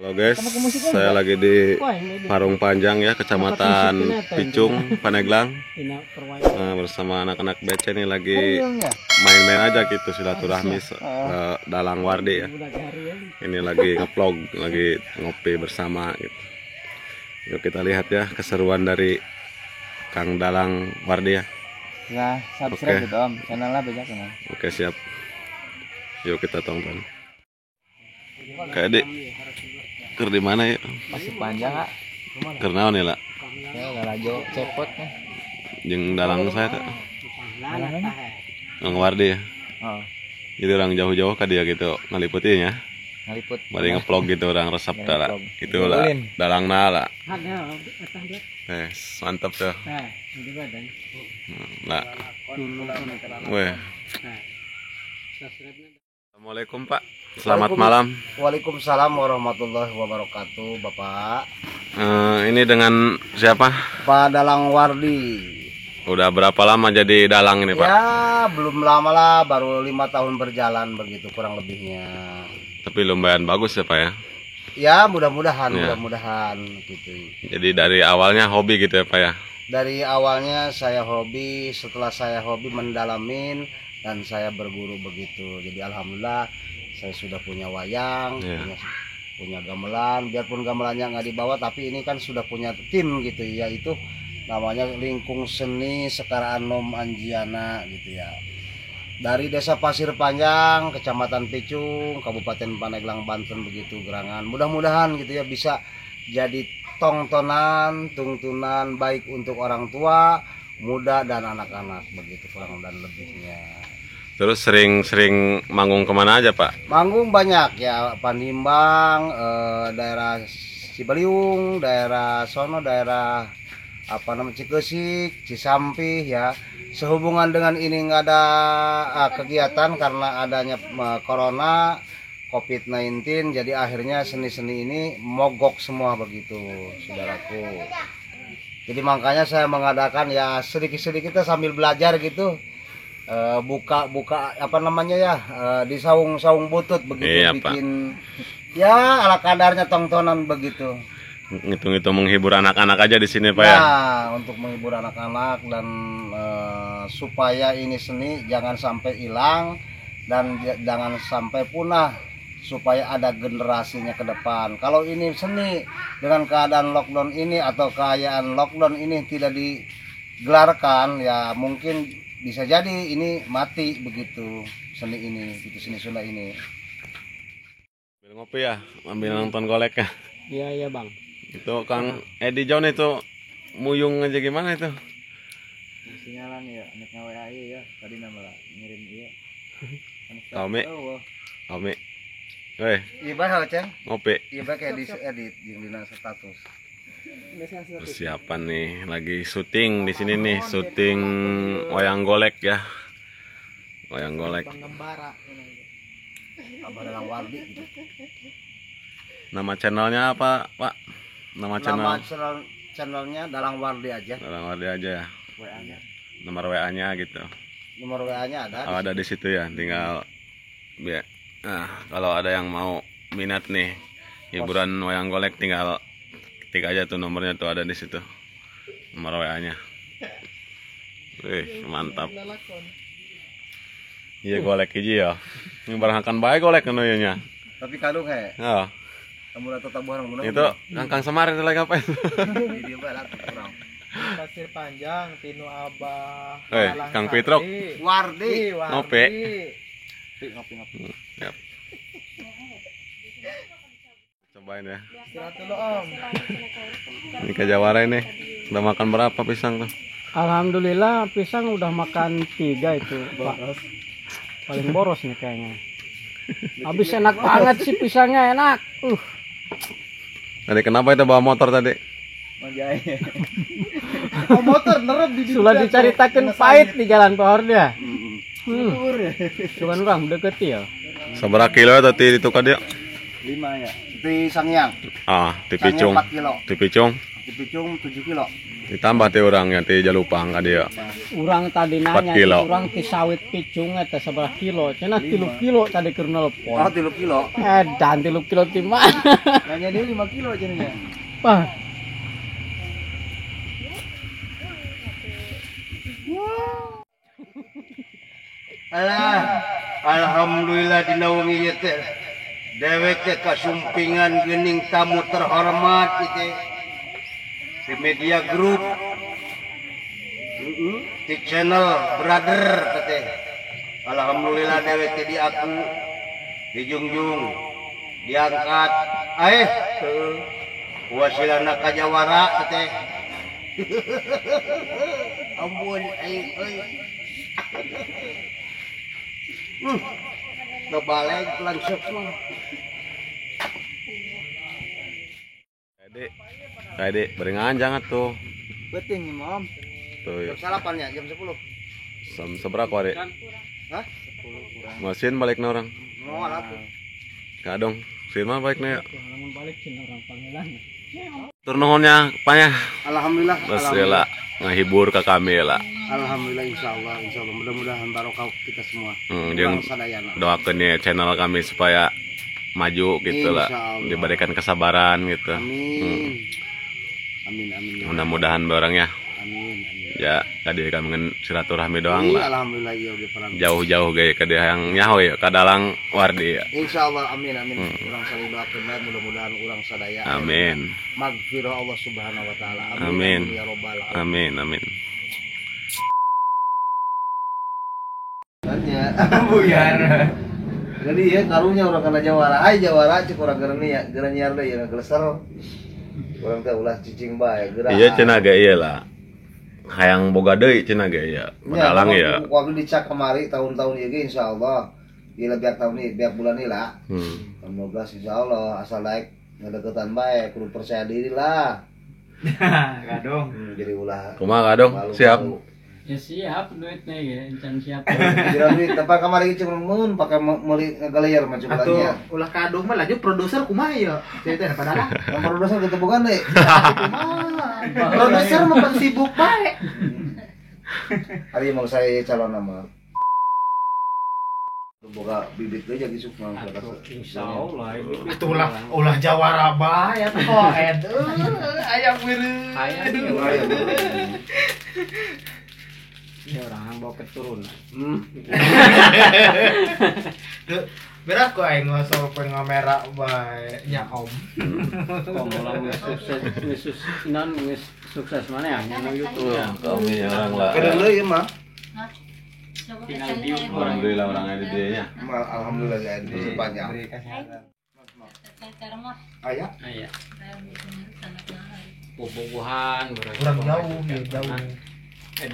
Halo guys, saya lagi di Parung Panjang ya, Kecamatan Picung, Pandeglang. Nah, bersama anak-anak BC nih lagi main-main aja gitu, silaturahmi Dalang Wardi ya. Ini lagi ngevlog, lagi ngopi bersama gitu. Yuk kita lihat ya keseruan dari Kang Dalang Wardi ya. Nah, subscribe gitu Om, channelnya banyak kan. Oke, siap. Yuk kita tonton. Kayak di keur di mana ya? Masih panjang, Kak. Keur naon ya, lah? Ya, lalajo cepot nih. Jeung dalang saya teh. Dalang Wardi ya. Oh. Jadi orang jauh-jauh ka dia gitu ngaliputinya. Ngaliput. Bari ngevlog gitu orang resep teh lah. Itulah dalangna lah. Mantap tuh. Nah. Weh. Assalamualaikum Pak. Selamat malam. Waalaikumsalam warahmatullahi wabarakatuh, Bapak. Ini dengan siapa? Pak Dalang Wardi. Udah berapa lama jadi dalang ini, Pak? Ya, belum lama lah, baru 5 tahun berjalan begitu kurang lebihnya. Tapi lumayan bagus ya, Pak ya? Ya, mudah-mudahan, ya. Mudah-mudahan gitu. Jadi dari awalnya hobi gitu ya, Pak ya? Dari awalnya saya hobi, setelah saya hobi mendalamin dan saya berguru begitu. Jadi alhamdulillah saya sudah punya wayang, yeah. punya gamelan, biarpun gamelannya nggak dibawa, tapi ini kan sudah punya tim gitu ya, itu namanya Lingkung Seni Sekar Anom Anjiana gitu ya. Dari Desa Pasir Panjang, Kecamatan Picung, Kabupaten Pandeglang, Banten begitu gerangan. Mudah-mudahan gitu ya bisa jadi tongtonan, tungtunan baik untuk orang tua, muda dan anak-anak begitu kurang dan lebihnya. Terus sering-sering manggung kemana aja Pak? Manggung banyak ya, Panimbang, daerah Cibaliung, daerah sono, daerah apa namanya Cikesik, Cisampih ya. Sehubungan dengan ini nggak ada kegiatan karena adanya corona, COVID-19, jadi akhirnya seni-seni ini mogok semua begitu, saudaraku. Jadi makanya saya mengadakan ya sedikit-sedikit sambil belajar gitu. Buka-buka apa namanya ya, di saung-saung butut begitu. Iya, bikin Pak. Ya ala kadarnya tontonan begitu. Ngitung-ngitung menghibur anak-anak aja di sini Pak ya. Nah, untuk menghibur anak-anak dan supaya ini seni jangan sampai hilang dan jangan sampai punah, supaya ada generasinya ke depan. Kalau ini seni dengan keadaan lockdown ini atau keadaan lockdown ini tidak digelarkan ya mungkin bisa jadi ini mati begitu seni ini, gitu seni Sunda ini. Ambil ngopi ya, ambil nonton golek ya. Iya iya Bang. Itu Kang Edi John itu muyung aja gimana itu? Sinyalan ya, anak WA ya, tadi nama lah ngirim iya. Ome. Ome. Weh. Iya bah Ceng. Ngopi. Iya bah kayak di edit jeung dina status. Persiapan nih, lagi syuting di sini nih, syuting wayang golek ya. Wayang golek. Nama channelnya apa, Pak? Nama channelnya Dalang Wardi aja. Dalang Wardi aja ya. WA-nya. Nomor WA-nya gitu. Nomor WA-nya ada. Oh, ada di situ ya, tinggal ya. Nah, kalau ada yang mau minat nih hiburan wayang golek tinggal ketik aja tuh nomornya tuh ada di situ. Nomor WA-nya. Wih, mantap. Iya golek hiji ya. Ini barang bae golek anu ieu nya. Tapi kalung he. Heeh. Kamu atau tabuhan mun. Itu Kang Semar itu lagi ngapain? Di dieu bae lah kurang. Pasir Panjang, Tino Abah, Kang Petruk. Wardi. Ngopi. Ngopi ngopi. Siap. Cobain ya. Istirahat dulu Om. Ini ke Jawara ini. Udah makan berapa pisang tuh? Alhamdulillah pisang udah makan 3 itu, Pak. Paling boros nih kayaknya. Habis enak banget sih pisangnya, enak. Tadi kenapa itu bawa motor tadi? Oh, motor nerep di sudah diceritakan pahit di jalan pohon dia. Cuman orang deket ya. Seberapa kilo tadi itu kan dia? 5 ya. Di Sangyang. Ah, di Picung. 4 kilo. Di Picung. Di Picung 7 kilo. Ditambah teh urang nya ti Jalupang ka dieu. Urang tadi nanya, urang ti sawit picung eta sabaraha kilo? Cenah 3 kilo tadi keur nelpon. Oh, 3 kilo. Edan 3 kilo ti mana? Nanya dia 5 kilo cenah. Wah. Alah, alhamdulillah dina wengi ieu teh. Dewek teh kasumpingan geuning tamu terhormat ieu teh. Di media group, di channel brother teh. Alhamdulillah dewek teh diaku, dijungjung, diangkat. Wasilana ka jawara teh. Ampun aing euy. Ngebalek langsung mah. Dek, bari nganjang atuh. Penting Om. Tuh. Jam salapan ya, jam 10. Jam seberapa Dek? Hah? 10 kurang. Mesin balikna orang. Moal atuh. Kadong, sin mah balikna ya. Lamun balik cina orang panggilan. Tur nuhunnya, Pak ya. Alhamdulillah. Alhamdulillah ngahibur ka kami lah. Alhamdulillah insyaallah, insyaallah mudah-mudahan barokah kita semua. Jeung doakeun ya channel kami supaya maju gitu lah, diberikan kesabaran gitu. Amin. Amin amin. Mudah-mudahan barang ya. Amin amin. Ya, tadi kami ngen silaturahmi doang lah. Alhamdulillah iya oge perang. Jauh-jauh ge ka dia yang nyaho ya, ka dalang wardi ya. Insyaallah amin amin. Urang saling doakeun bae mudah-mudahan urang sadaya. Amin. Magfirah Allah Subhanahu wa taala. Amin. Ya robbal alamin. Amin amin. Tanya buyar. Jadi ya karunya urang kana jawara. Ai jawara cek urang geureuh ya, geureuh nyiar deui ya geleser. Urang teh ulah cicing bae geura. Iya cenah ge ieu lah. Hayang boga deui cenah ge ieu. Padalang ya. Waktu dicak kemari tahun-tahun ieu ge insyaallah. Ieu biak tahun ieu, biak bulan ieu lah. Tahun 12 insyaallah asal naik ngedeketan bae kudu percaya diri lah. Kadong. Jadi ulah. Kumaha kadong? Siap. Ya siap duitnya ya, encan siap. Kira duit tempat kamari cuma mun pakai meuli ngagalier mah coba nya. Ulah kadung mah laju produser kumaha ya? Cerita padahal. Yang produser ketemukan deh. Kumaha? Produser mah sibuk bae. Hari mau saya calon nama. Boga bibit deui jadi sukma. Insyaallah. Atulah ulah jawara bae atuh kok. Ayam meureun. Ayam. Ya orang bawa keturunan. Duh, berak kok aing ngosok pengamera bae nya om. Komo geus sukses, geus non geus sukses mana ya nya YouTube ya. Kami orang lah. Kedeuleu ieu mah. Tinggal diukur. Alhamdulillah orang ada di nya. Alhamdulillah ya di banyak. Aya. Aya. Bobogohan kurang jauh ya jauh.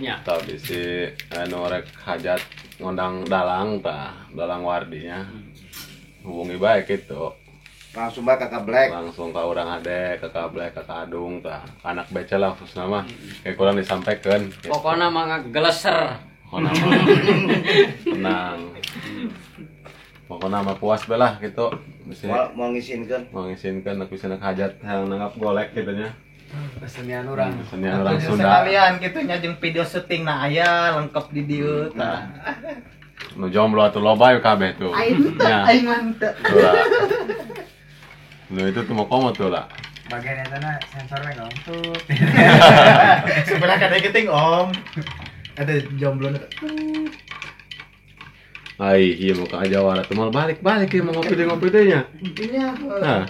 Nya. Tah bisi anu rek hajat ngondang dalang tah, dalang wardinya. Hubungi bae gitu. Langsung bae Kakak Black. Langsung ka urang ade, Kakak Black, Kakak Adung tah. Anak BC lah khususna mah. Kayak kurang disampaikan. Gitu. Pokona mah ngageleser. Pokona mah tenang. Pokona mah puas bae lah gitu. Bisi mau ngisinkeun. Mau ngisinkeun aku bisa hajat yang nanggap golek gitu nya. Kesenian orang. Kesenian orang Sunda. Sekalian kitu nya jeung video syuting na aya lengkap di dieu tah. Nu jomblo atuh loba we kabeh tuh. Aing teh, aing mah teu. Nu itu tuh mau komo tuh lah. Bagian eta na sensornya ngontuk. Sebelah kada keting om. Ada jomblo na. Ai, ieu mau ka Jawara tuh mal balik-balik ieu mau ngopi deui ngopi deui nya. Nya. Nah.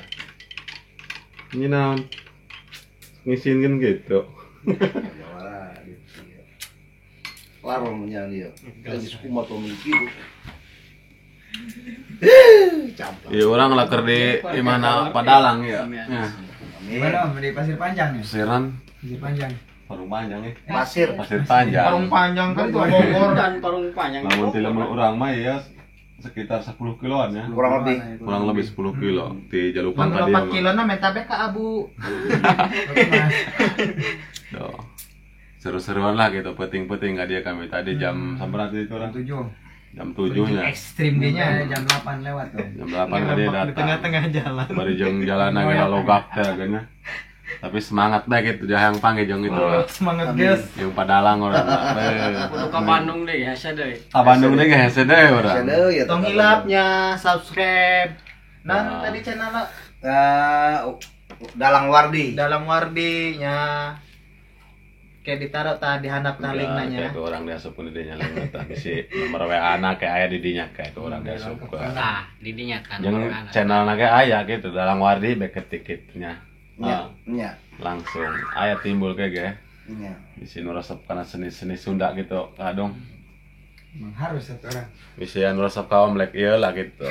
Ini naon? Ngisinkan gitu. Jawara Larang nya dia. Lagi suku mah mikir. Iya orang laker di mana Padalang ya. Di mana Om? Di Pasir Panjang ya? Pasiran. Pasir Panjang. Parung Panjang ya. Pasir. Pasir Panjang. Parung Panjang kan tuh Bogor dan Parung Panjang. Lamun ti lamun urang mah ya sekitar 10 kiloan ya. Kurang lebih. Kurang lebih 10 kilo di Jalupang tadi. 4 kilo na menta be ka Abu. Tuh. Seru-seruan lah gitu, peting-peting gak dia kami tadi jam sampai itu orang? 7. Jam 7 nya. Ekstrim nya jam 8 lewat tuh. Jam 8 tadi datang. Di tengah-tengah jalan. Bari jeung jalan ge logak teh geuna. Tapi semangat deh gitu, jangan panggil jong itu. Oh, semangat guys. Yang padalang orang. Kudu ka Bandung deh, hese deui. Ka Bandung deh hese deui urang. Tong hilapnya subscribe. Nah, tadi channel Dalang Wardi. Dalang Wardi nya. Kayak ditaruh tah di handap tah linkna nya. Kayak orang diasup di dinya link tah bisi nomor WA na kayak aya di dinya kayak orang diasup. Tah, di dinya kan. Jeung channelna ge aya gitu Dalang Wardi be ketik kitu nya. Nya, nya. Langsung aya timbul kayak ge. Nya. Bisi nu resep kana seni-seni Sunda gitu kadung. Emang harus satu orang. Bisi anu resep ka Omlek ieu lah gitu.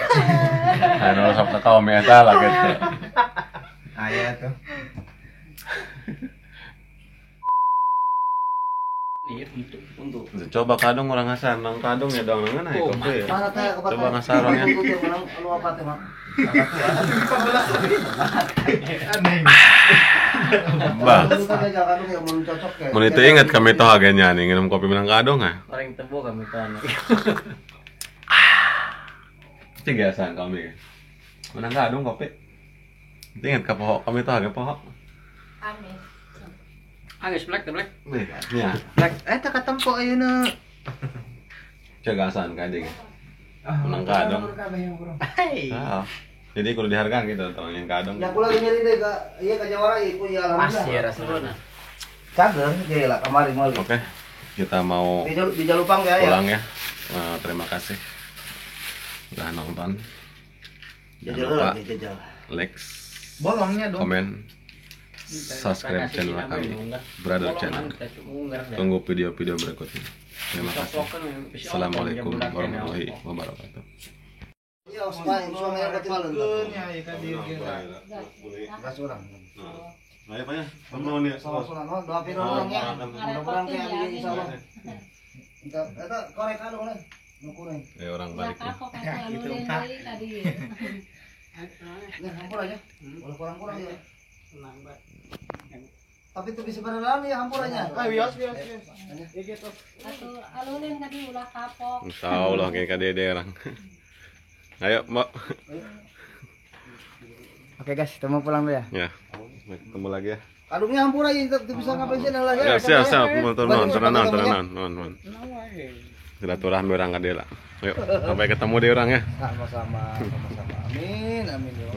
Anu resep ka Om eta lah gitu. Aya tuh. Untuk coba kadung orang ngasan nang kadung ya dong nang naik kopi. Coba ngasarongnya. Bah. Mun itu ingat kami tuh hagenya nih nginum kopi menang kadung ah. Orang tebo kami tuh. Tiga asan kami. Menang kadung kopi. Itu ingat ke pohok kami tuh haga pohok. Amin. Angis black black. Ya. Black eta katempo ayeuna. Cagasan ka jeung. Menang kadung. Heeh. Jadi kudu dihargaan gitu tong yang kadung. Ya aku lagi nyari deh ka ieu ka Jawara ieu ya alhamdulillah. Pas ya rasana. Cager ge lah kamari meuli. Oke. Kita mau di Jalupang ya. Pulang ya. Terima kasih udah nonton. Jangan lupa like, bolongnya dong. Komen, subscribe channel kami, Brother Channel. Tunggu video-video berikutnya. Terima kasih. Assalamualaikum warahmatullahi wabarakatuh. Orang balik ya. Tapi itu bisa beneran ya hampurannya. Ah, bios bios bios. Ya gitu. Atuh alunin tadi ulah kapok. Insyaallah kayak kadede orang. Ayo, Mbak. Oke guys, kita mau pulang dulu ya. Ya. Ketemu lagi ya. Kadungnya hampura ya, itu bisa ngapain sih lah ya. Ya, siap, siap. Turun. Silaturahmi orang kadela. Ayo, sampai ketemu di orang ya. Sama-sama, sama-sama. Amin, amin ya.